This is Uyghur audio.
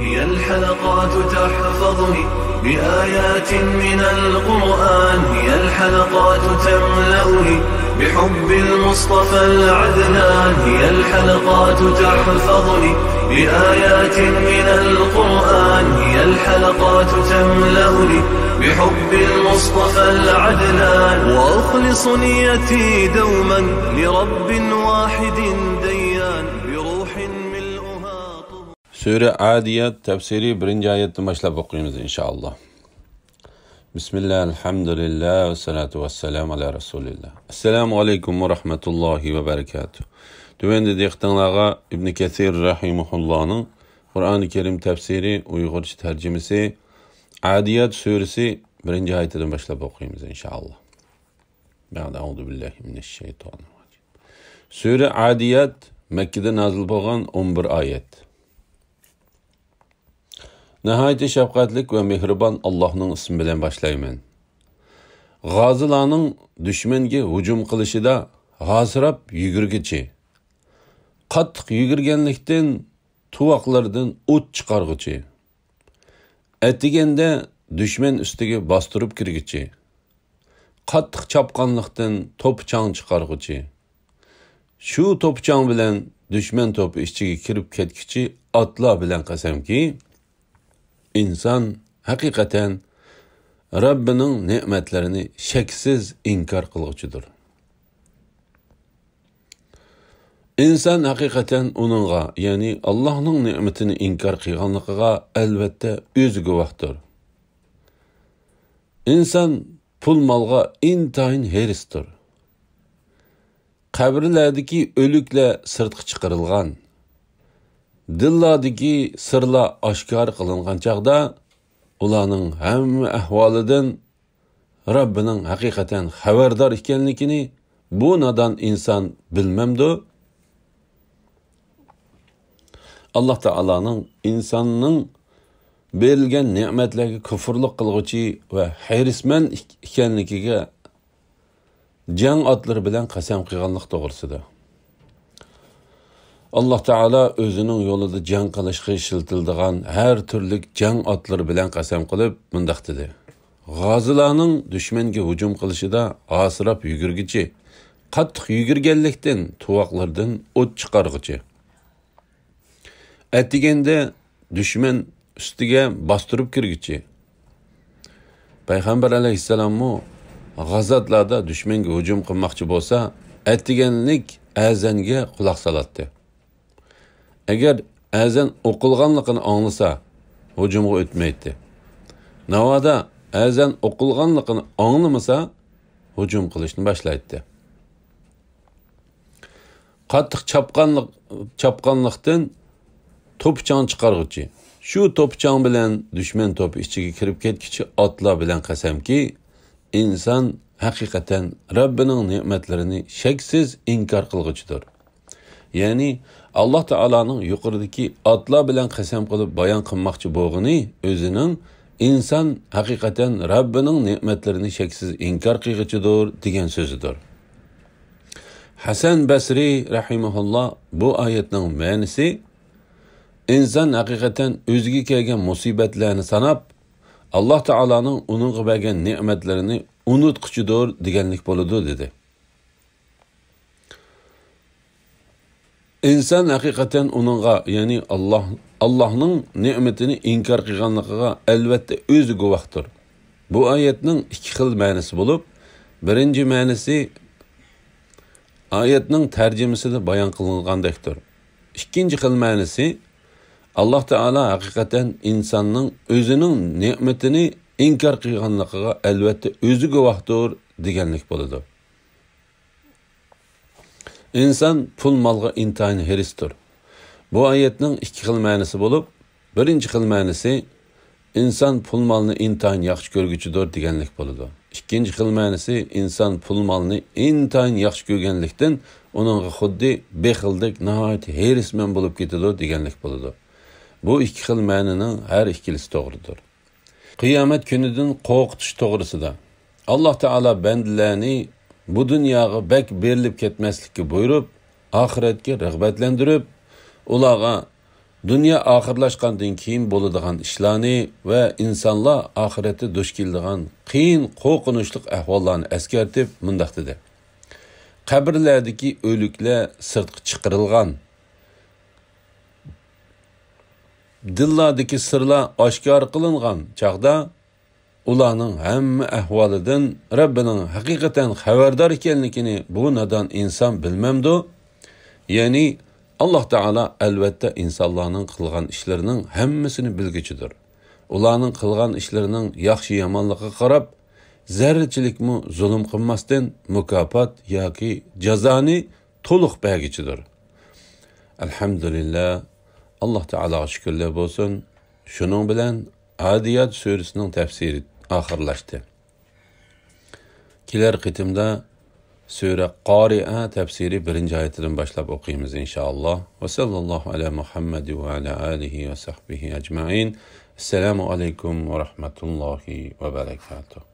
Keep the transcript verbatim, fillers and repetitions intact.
هي الحلقات تحفظني بآيات من القرآن، هي الحلقات تملأني بحب المصطفى العدنان، هي الحلقات تحفظني بآيات من القرآن، هي الحلقات تملأني بحب المصطفى العدنان، وأخلص نيتي دوما لرب واحد ديان، بروح ملؤها طهر. سۈرە ئادىيات تەپسىرى بىرىنچى ئايەتتىن باشلاپ ئوقۇيمىز، ئىنشائاللا. بىسمىللا، ئەلھەمدۇلىللا، ۋەسسالاتۇ ۋەسسالامۇ ئەلا رەسۇلىللا. ئەسسالامۇ ئەلەيكۇم ۋە رەھمەتۇللاھى ۋە بەرىكاتۇھ. تۆۋەندە دىققىتىڭلارغا ئىبنى كەسىر رەھىمەھۇللانىڭ قۇرئانى كەرىم تەپسىرى، ئۇيغۇرچە تەرجىمىسى، ئادىيات سۈرىسى بىرىنچى ئايىتىدىن باشلاپ ئوقۇيمىز، ئىنشائاللا. بەئدە، ئەئۇزۇ بىللاھى مىنەششەيتانىررەجىم. سۈرە ئادىيات مەككىدە نازىل بولغان، ئون بىر ئايەت. ناھايىتى شەپقەتلىك ۋە مېھرىبان ئاللاھنىڭ ئىسمى بىلەن باشلايمەن. غازىلارنىڭ دۈشمەنگە ھۇجۇم قىلىشىدا ھاسىراپ يۈگۈرگۈچى، قاتتىق يۈگۈرگەنلىكتىن تۇۋاقلىرىدىن ئوت چىقارغۇچى، ئەتىگەندە دۈشمەن ئۈستىگە باستۇرۇپ كىرگۈچى، قاتتىق چاپقانلىقتىن توپا-چاڭ چىقارغۇچى، شۇ توپا-چاڭ بىلەن دۈشمەن توپى ئىچىگە كىرىپ كەتكۈچى ئاتلار بىلەن قەسەمكى، ئىنسان ھەقىقەتەن رەببىنىڭ نېمەتلىرىنى شەكسىز ئىنكار قىلغۇچىدۇر. ئىنسان ھەقىقەتەن ئۇنىڭغا، يەنى ئاللاھنىڭ نېمىتىنى ئىنكار قىلغانلىقىغا ئەلۋەتتە ئۆزى گۇۋاھتۇر. ئىنسان پۇل-مالغا ئىنتايىن ھېرىستۇر. قەبرىلەردىكى ئۆلۈكلەر سىرتقا چىقىرىلغان، دىللاردىكى سىرلار ئاشكارا قىلىنغان چاغدا، ئۇلارنىڭ ھەممە ئەھۋالىدىن رەببىنىڭ ھەقىقەتەن خەۋەردار ئىكەنلىكىنى بۇ نادان ئىنسان بىلمەمدۇ؟ ئاللاھ تائالانىڭ ئىنساننىڭ بېرىلگەن نېمەتلەرگە كۇفۇرلۇق قىلغۇچى ۋە ھېرىسمەن ئىك-، ئىكەنلىكىگە جەڭ ئاتلىرى بىلەن قەسەم قىلغانلىق توغرىسىدا. ئاللاھ تائالا ئۆزىنىڭ يولىدا جەڭ قىلىشقا ئىشلىتىلىدىغان ھەر تۈرلۈك جەڭ ئاتلىرى بىلەن قەسەم قىلىپ مۇنداق دېدى: غازىلارنىڭ دۈشمەنگە ھۇجۇم قىلىشىدا ھاسىراپ يۈگۈرگۈچى، قاتتىق يۈگۈرگەنلىكتىن تۇۋاقلىرىدىن ئوت چىقارغۇچى، ئەتىگەندە دۈشمەن ئۈستىگە باستۇرۇپ كىرگۈچى. پەيغەمبەر ئەلەيھىسسالاممۇ غازاتلاردا دۈشمەنگە ھۇجۇم قىلماقچى بولسا، ئەتىگەنلىك ئەزانگە قۇلاق سالاتتى. ئەگەر ئەزان ئوقۇلغانلىقىنى ئاڭلىسا، ھۇجۇمغا ئۆتمەيتتى. ناۋادا ئەزان ئوقۇلغانلىقىنى ئاڭلىمىسا، ھۇجۇم قىلىشنى باشلايتتى. قاتتىق چاپقانلىق، چاپقانلىقتىن توپا-چاڭ چىقارغۇچى، شۇ توپا-چاڭ بىلەن دۈشمەن توپى ئىچىگە كىرىپ كەتكۈچى ئاتلار بىلەن قەسەمكى، ئىنسان ھەقىقەتەن رەببىنىڭ نېمەتلىرىنى شەكسىز ئىنكار قىلغۇچىدۇر. يەنى، ئاللاھ تائالانىڭ يۇقىرىدىكى ئاتلار بىلەن قەسەم قىلىپ بايان قىلماقچى بولغىنى ئۆزىنىڭ ئىنسان ھەقىقەتەن رەببىنىڭ نېمەتلىرىنى شەكسىز ئىنكار قىلغۇچىدۇر دېگەن سۆزىدۇر. ھەسەن بەسرى رەھىمەھۇللا بۇ ئايەتنىڭ مەنىسى، ئىنسان ھەقىقەتەن ئۆزىگە كەلگەن مۇسىبەتلەرنى ساناپ، ئاللاھ تائالانىڭ ئۇنىڭغا بەرگەن نېمەتلىرىنى ئۇنتقۇچىدۇر دېگەنلىك بولىدۇ، دېدى. ئىنسان ھەقىقەتەن ئۇنىڭغا، يەنى ئاللاھ، ئاللاھنىڭ نېمىتىنى ئىنكار قىلغانلىقىغا ئەلۋەتتە ئۆزى گۇۋاھتۇر. بۇ ئايەتنىڭ ئىككى خىل مەنىسى بولۇپ، بىرىنچى مەنىسى ئايەتنىڭ تەرجىمىسىدە بايان قىلىنغاندەكتۇر. ئىككىنچى خىل مەنىسى، ئاللاھ تائالا ھەقىقەتەن ئىنساننىڭ ئۆزىنىڭ نېمىتىنى ئىنكار قىلغانلىقىغا ئەلۋەتتە ئۆزى گۇۋاھتۇر دېگەنلىك بولىدۇ. ئىنسان پۇل-مالغا ئىنتايىن ھېرىستۇر. بۇ ئايەتنىڭ ئىككى خىل مەنىسى بولۇپ، بىرىنچى خىل مەنىسى، ئىنسان پۇل-مالنى ئىنتايىن ياخشى كۆرگۈچىدۇر دېگەنلىك بولىدۇ. ئىككىنچى خىل مەنىسى، ئىنسان پۇل-مالنى ئىنتايىن ياخشى كۆرگەنلىكتىن، ئۇنىڭغا خۇددى بېخىلدەك ناھايىتى ھېرىسمەن بولۇپ كېتىدۇ دېگەنلىك بولىدۇ. بۇ ئىككى خىل مەنىنىڭ ھەر ئىككىلىسى توغرىدۇر. قىيامەت كۈنىدىن قورقۇتۇش توغرىسىدا. ئاللاھ تائالا بەندىلەرنى بۇ دۇنياغا بەك بېرىلىپ كەتمەسلىككە بۇيرۇپ، ئاخىرەتكە رىغبەتلەندۈرۈپ، ئۇلارغا دۇنيا ئاخىرلاشقاندىن كېيىن بولىدىغان ئىشلارنى ۋە ئىنسانلار ئاخىرەتتە دۇچ كېلىدىغان قىيىن، قورقۇنچلۇق ئەھۋاللارنى ئەسكەرتىپ مۇنداق دېدى: قەبرىلەردىكى ئۆلۈكلەر سىرتقا چىقىرىلغان، دىللاردىكى سىرلار ئاشكارا قىلىنغان چاغدا، ئۇلارنىڭ ھەممە ئەھۋالىدىن رەببىنىڭ ھەقىقەتەن خەۋەردار ئىكەنلىكىنى بۇ نادان ئىنسان بىلمەمدۇ؟ يەنى، ئاللاھ تائالا ئەلۋەتتە ئىنسانلارنىڭ قىلغان ئىشلىرىنىڭ ھەممىسىنى بىلگۈچىدۇر. ئۇلارنىڭ قىلغان ئىشلىرىنىڭ ياخشى-يامانلىقىغا قاراپ، زەررىچىلىكمۇ زۇلۇم قىلماستىن، مۇكاپات ياكى جازانى تولۇق بەرگۈچىدۇر. ئەلھەمدۇلىللا، ئاللاھ تائالاغا شۈكۈرلەر بولسۇن. شۇنىڭ بىلەن ئادىيات سۈرىسىنىڭ تەپسىرى ئاخىرلاشتى. كېلەر قېتىمدا سۈرە قارىئە تەپسىرى بىرىنچى ئايىتىدىن باشلاپ ئوقۇيمىز، ئىنشائاللاھ. ۋە سەللاللاھۇ ئەلە مۇھەممەد ۋە ئەلە ئالىھى ۋە سەھبىھى ئەجمەئىن. ئەسسالامۇ ئەلەيكۇم ۋە رەھمەتۇللاھى ۋە بەرەكاتۇھ.